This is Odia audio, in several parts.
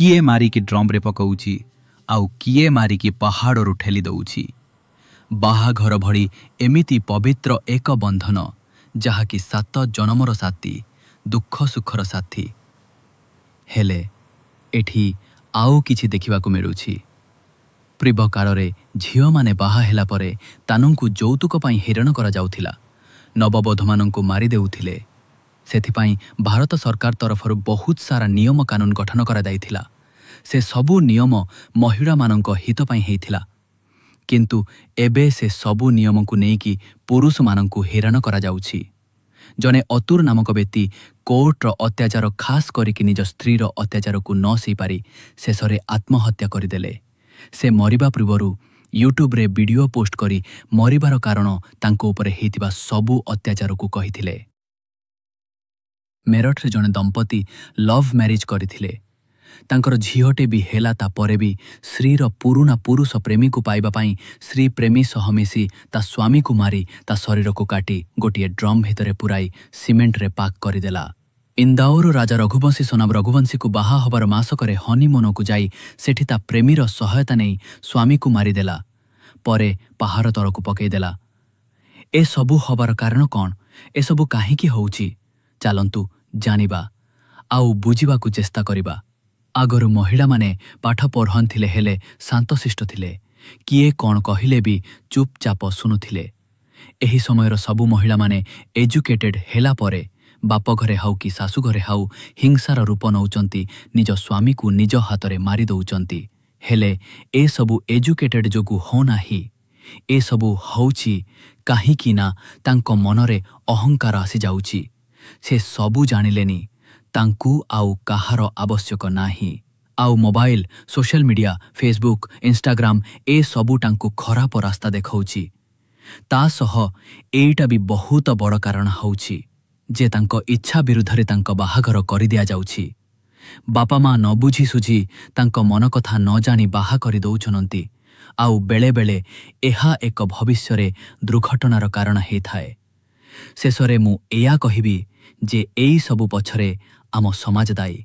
କିଏ ମାରିକି ଡ୍ରମରେ ପକାଉଛି, ଆଉ କିଏ ମାରିକି ପାହାଡ଼ରୁ ଠେଲି ଦେଉଛି। ବାହାଘର ଭଳି ଏମିତି ପବିତ୍ର ଏକ ବନ୍ଧନ, ଯାହାକି 7 ଜନମର ସାଥୀ, ଦୁଃଖ ସୁଖର ସାଥୀ। ହେଲେ ଏଠି ଆଉ କିଛି ଦେଖିବାକୁ ମିଳୁଛି। ପୂର୍ବ କାଳରେ ଝିଅମାନେ ବାହା ହେଲା ପରେ ତାନଙ୍କୁ ଯୌତୁକ ପାଇଁ ହଇରାଣ କରାଯାଉଥିଲା, ନବବଧୂମାନଙ୍କୁ ମାରିଦେଉଥିଲେ। ସେଥିପାଇଁ ଭାରତ ସରକାର ତରଫରୁ ବହୁତ ସାରା ନିୟମ କାନୁନ ଗଠନ କରାଯାଇଥିଲା। ସେ ସବୁ ନିୟମ ମହିଳାମାନଙ୍କ ହିତ ପାଇଁ ହେଇଥିଲା। କିନ୍ତୁ ଏବେ ସେ ସବୁ ନିୟମକୁ ନେଇକି ପୁରୁଷମାନଙ୍କୁ ହଇରାଣ କରାଯାଉଛି। ଜଣେ ଅତୁର ନାମକ ବ୍ୟକ୍ତି କୋର୍ଟର ଅତ୍ୟାଚାର, ଖାସ କରିକି ନିଜ ସ୍ତ୍ରୀର ଅତ୍ୟାଚାରକୁ ନ ସହିପାରି ଶେଷରେ ଆତ୍ମହତ୍ୟା କରିଦେଲେ। ସେ ମରିବା ପୂର୍ବରୁ ୟୁଟ୍ୟୁବରେ ଭିଡ଼ିଓ ପୋଷ୍ଟ କରି ମରିବାର କାରଣ ତାଙ୍କ ଉପରେ ହେଇଥିବା ସବୁ ଅତ୍ୟାଚାରକୁ କହିଥିଲେ। ମେରଠରେ ଜଣେ ଦମ୍ପତି ଲଭ୍ ମ୍ୟାରେଜ୍ କରିଥିଲେ। ତାଙ୍କର ଝିଅଟେ ବି ହେଲା। ତାପରେ ବି ସ୍ତ୍ରୀର ପୁରୁଣା ପୁରୁଷ ପ୍ରେମୀକୁ ପାଇବା ପାଇଁ ସ୍ତ୍ରୀ ପ୍ରେମୀ ସହ ମିଶି ତା ସ୍ୱାମୀକୁ ମାରି, ତା ଶରୀରକୁ କାଟି ଗୋଟିଏ ଡ୍ରମ୍ ଭିତରେ ପୁରାଇ ସିମେଣ୍ଟରେ ପାକ୍ କରିଦେଲା। ଇନ୍ଦାଉର ରାଜା ରଘୁବଂଶୀ ସୋନାମ ରଘୁବଂଶୀକୁ ବାହା ହବାର ମାସକରେ ହନିମୁନକୁ ଯାଇ ସେଠି ତା ପ୍ରେମୀର ସହାୟତା ନେଇ ସ୍ୱାମୀକୁ ମାରିଦେଲା, ପରେ ପାହାଡ଼ ତଳକୁ ପକେଇଦେଲା। ଏସବୁ ହବାର କାରଣ କ'ଣ? ଏସବୁ କାହିଁକି ହଉଛି? ଚାଲନ୍ତୁ ଜାଣିବା ଆଉ ବୁଝିବାକୁ ଚେଷ୍ଟା କରିବା। ଆଗରୁ ମହିଳାମାନେ ପାଠ ପଢ଼ୁଥିଲେ, ହେଲେ ଶାନ୍ତଶିଷ୍ଟ ଥିଲେ। କିଏ କ'ଣ କହିଲେ ବି ଚୁପଚାପ ଶୁଣୁଥିଲେ। ଏହି ସମୟର ସବୁ ମହିଳାମାନେ ଏଜୁକେଟେଡ୍ ହେଲା ପରେ ବାପଘରେ ହଉ କି ଶାଶୁଘରେ ହଉ, ହିଂସାର ରୂପ ନଉଛନ୍ତି, ନିଜ ସ୍ୱାମୀକୁ ନିଜ ହାତରେ ମାରି ଦଉଛନ୍ତି। ହେଲେ ଏସବୁ ଏଜୁକେଟେଡ୍ ଯୋଗୁଁ ହଉନାହିଁ। ଏସବୁ ହଉଛି କାହିଁକି ନା ତାଙ୍କ ମନରେ ଅହଙ୍କାର ଆସିଯାଉଛି। ସେ ସବୁ ଜାଣିଲେନି, ତାଙ୍କୁ ଆଉ କାହାର ଆବଶ୍ୟକ ନାହିଁ। ଆଉ mobile, social media, Facebook, Instagram ଏସବୁ ତାଙ୍କୁ ଖରାପ ରାସ୍ତା ଦେଖାଉଛି। ତା ସହ ଏଇଟା ବି ବହୁତ ବଡ଼ କାରଣ ହେଉଛି ଯେ ତାଙ୍କ ଇଚ୍ଛା ବିରୁଦ୍ଧରେ ତାଙ୍କ ବାହାଘର କରିଦିଆଯାଉଛି। ବାପା ମା ନ ବୁଝି ସୁଝି, ତାଙ୍କ ମନ କଥା ନ ଜାଣି ବାହା କରିଦେଉଛନ୍ତି। ଆଉ ବେଳେବେଳେ ଏହା ଏକ ଭବିଷ୍ୟରେ ଦୁର୍ଘଟଣାର କାରଣ ହେଇଥାଏ। ଶେଷରେ ମୁଁ ଏଇଆ କହିବି ଯେ ଏଇ ସବୁ ପଛରେ ଆମ ସମାଜ ଦାୟୀ।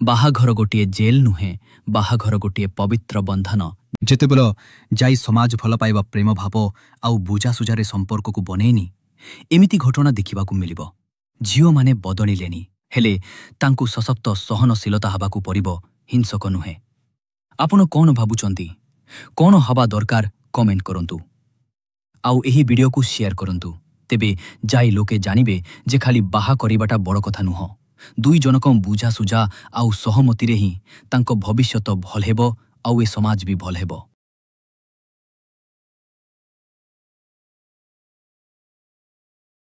ବାହାଘର ଗୋଟିଏ ଜେଲ୍ ନୁହେଁ, ବାହାଘର ଗୋଟିଏ ପବିତ୍ର ବନ୍ଧନ। ଯେତେବେଳେ ଯାଇ ସମାଜ ଭଲ ପାଇବା, ପ୍ରେମ ଭାବ ଆଉ ବୁଝାସୁଝାରେ ସମ୍ପର୍କକୁ ବନେଇନି, ଏମିତି ଘଟଣା ଦେଖିବାକୁ ମିଳିବ। ଝିଅମାନେ ବଦଳିଲେନି, ହେଲେ ତାଙ୍କୁ ସଶକ୍ତ, ସହନଶୀଳତା ହେବାକୁ ପଡ଼ିବ, ହିଂସକ ନୁହେଁ। ଆପଣ କ'ଣ ଭାବୁଛନ୍ତି, କ'ଣ ହେବା ଦରକାର, କମେଣ୍ଟ କରନ୍ତୁ ଆଉ ଏହି ଭିଡ଼ିଓକୁ ସେୟାର କରନ୍ତୁ। ତେବେ ଯାଇ ଲୋକେ ଜାଣିବେ ଯେ ଖାଲି ବାହା କରିବାଟା ବଡ଼ କଥା ନୁହଁ। ଦୁଇ ଜଣଙ୍କ ବୁଝାସୁଝା ଆଉ ସହମତିରେ ହିଁ ତାଙ୍କ ଭବିଷ୍ୟତ ଭଲ ହେବ ଆଉ ଏ ସମାଜ ବି ଭଲ ହେବ।